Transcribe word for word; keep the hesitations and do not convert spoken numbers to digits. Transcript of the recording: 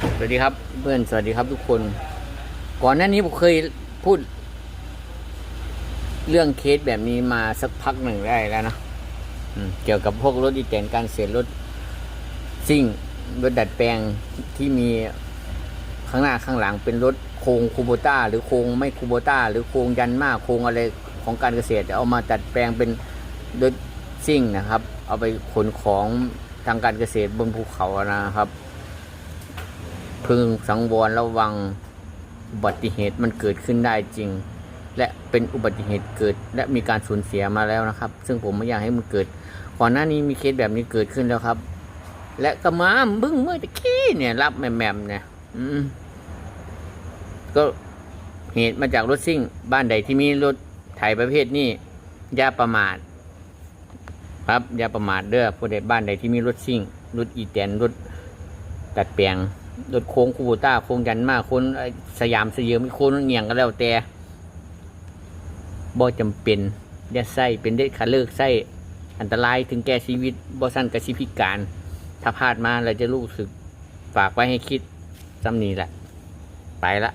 สวัสดีครับเพื่อน สวัสดีครับทุกคน ก่อนหน้านี้ผมเคยพูดเรื่องเคสแบบนี้มาสักพักหนึ่งได้แล้วนะ อืม เกี่ยวกับพวกรถอีแตน การเสียรถซิ่ง รถดัดแปลงที่มีข้างหน้าข้างหลังเป็นรถโครงคูโบต้า หรือโครงไม่คูโบต้า หรือโครงยันมา โครงอะไรของการเกษตร เอามาดัดแปลงเป็นรถซิ่งนะครับ เอาไปขนของทางการเกษตรบนภูเขานะครับ พึงสังวรระวัง อุบัติเหตุมันเกิดขึ้นได้จริง และเป็นอุบัติเหตุเกิด และมีการสูญเสียมาแล้วนะครับ ซึ่งผมไม่อยากให้มันเกิด ก่อนหน้านี้มีเคสแบบนี้เกิดขึ้นแล้วครับ และก็มาบึ้งเมื่อตะกี้เนี่ย รับแหม่มๆเนี่ย อืม ก็เหตุมาจากรถซิ่ง บ้านใดที่มีรถไถประเภทนี้ อย่าประมาท ครับ อย่าประมาทเด้อ ผู้ใดบ้านใดที่มีรถซิ่ง รถอีแตน รถดัดแปลง รถโครงคูโบต้า โครงยันมา โครงสยามสยาม โครงเอียงก็แล้วแต่ บ่จำเป็น อย่าใช้ เป็นเด็ดขาด เลิกใช้ อันตรายถึงแก่ชีวิต บ่ซั้นก็สิพิการ ถ้าพลาดมาแล้วจะรู้สึก ฝากไว้ให้คิด ส่ำนี้แหละ ไปละ